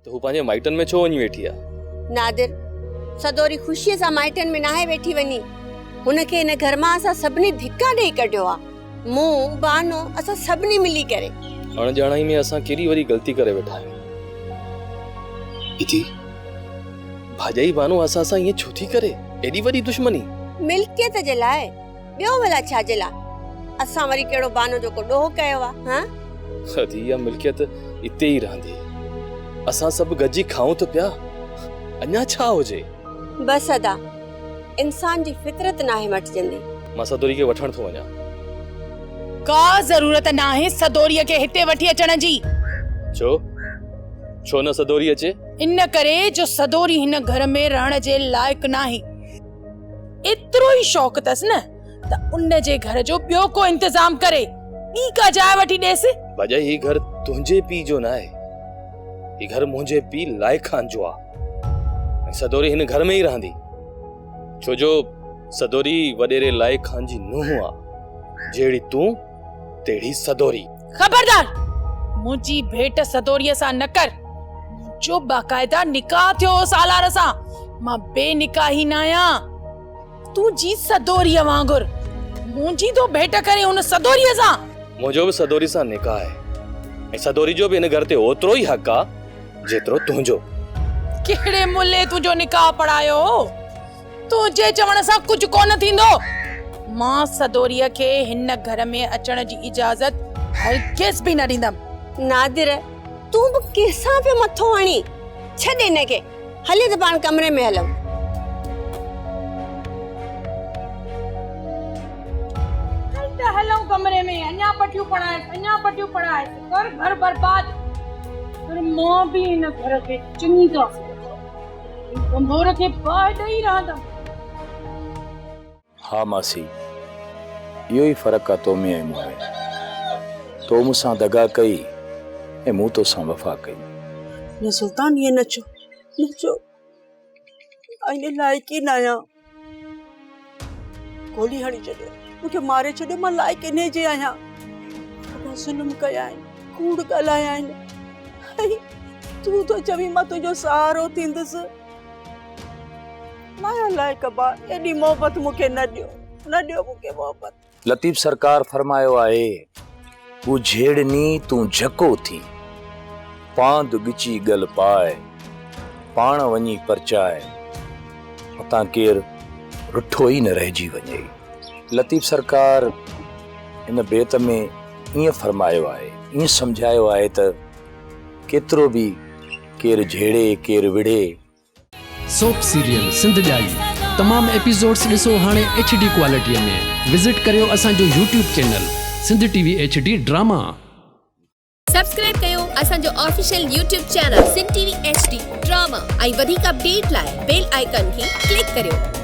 ته هو پنهنجي مائٽن ۾ ڇو وڃي ويٺي آ؟ نادر، سدوري خوشيء سان مائٽن ۾ ناهي ويٺي وڃي. هن کي هن گهر مان اسان سڀني ڌڪا ڏيئي ڪڍيو آ. مون، بانو، اسان سڀني ملي ڪري. اڻ ڄاڻائي ۾ اسان ڪيڏي وڏي غلطي ڪري ويٺا آهيون. ادي، ڀاڄائي بانو اسان سان ائين ڇو ٿي ڪري؟ ايڏي وڏي دشمني؟ ملڪيت جي لاء، ٻيو ڀلا ڇا جي لاء؟ اسان وري ڪهڙو بانو جو ڪو ڏوهه ڪيو آ، هان؟ ادي، اها ملڪيت اتي ئي رهندي. اسان سڀ گڏجي کائون ته پيا، اڃا ڇا هجي؟ بس ادا، انسان جي فطرت ناهي مٽجندي. مان سدوري کي وٺڻ ٿو وڃان. ڪا ضرورت ناهي سدوريء کي هتي وٺي اچڻ جي. ڇو؟ ڇو نه سدوري اچي؟ ان ڪري جو سدوري هن گهر ۾ رهڻ جي لائق ناهي. ايترو ئي شوق اٿس نه ته ان جي گهر جو ٻيو ڪو انتظام ڪري، ٻي ڪا جاء وٺي ڏيس. ڀاڄائي هي گهر تنهنجي پيء جو ناهي. هي گهر منهنجي پيء لائق خان جو آ ۽ سدوري هن گهر ۾ ئي رهندي. ڇو جو سدوري وڏيري لائق خان جي نونهن آ. جهڙي تون تهڙي سدوري. خبردار! منهنجي ڀيٽ سدوريء سان نه ڪر. منهنجو باقاعده نڪاح ٿيو هو سالار سان. مان بي نڪاحي ناهيان. تون جي سدوريء وانگر منهنجي ٿو ڀيٽ ڪرين ان سدوريء سان. منهنجو به سدوري سان نڪاح آهي ۽ سدوري جو به هن گهر تي اوترو ئي حق آ جيترو تنهنجو. ڪهڙي ملي تنهنجو نڪاح پڙهايو هو؟ تنهنجي چوڻ سان ڪجهه ڪونه ٿيندو. مان سدوريء کي هن گهر ۾ اچڻ جي اجازت هرگز به نه ڏيندم. نادر، تون به ڪنهن سان پيو مٿو هڻين؟ ڇڏ هن کي، هلي ته پاڻ ڪمري ۾ هلون. هل ته هلون ڪمري ۾، اڃا پٽيون پڙهائيس، اڃا پٽيون پڙهائيس، ڪر گهر برباد. پر مان به هن گهر کي چڱي طرح سمجهان. ڀنڀور کي باهه ڏئي رهندم. ها ماسي، اهو ئي فرق آ تو ۾ ۽ مون ۾. تو مون سان دغا ڪئي ۽ مون تو سان وفا ڪئي. نه سلطان ائين نه چئو، نه چئو. آء ان لائق ئي ناهيان. گولي هڻي ڇڏيو، مون کي ماري ڇڏيو، مان لائق انهي جي آهيان. وڏا ظلم ڪيا آهن، ڪوڙ ڳالهايا آهن ۽ تون ٿو چوين مان تنهنجو سهارو ٿيندس. ناهيان لائق ابا، ايڏي محبت مون کي نه ڏيو، نه ڏيو مون کي محبت. لطيف سرڪار فرمايو آهي، هو جهيڙني تون جهڪو ٿي، پاند ڳچي ڳل پاء، پاڻ وڃي پرچاء، متان ڪير رٺو ئي نه رهجي وڃي. لطيف سرڪار ان بيت ۾ ائين فرمايو آهي، ائين سمجهايو آهي ته ڪيترو به ڪير جهيڙي، ڪير وڙهي، سوپ سيريل سنڌ ڄائي تمام ايپيسوڊس ڏسو هاڻي ايڇ ڊي ڪوالٽي ۾ وزٽ ڪريو اسان جو YouTube channel Sindh T V H D drama. Subscribe ڪيو اسان جو official YouTube channel Sindh T V H D drama ۽ وڌيڪ اپڊيٽ لاء بيل آئيڪان کي ڪلڪ ڪريو.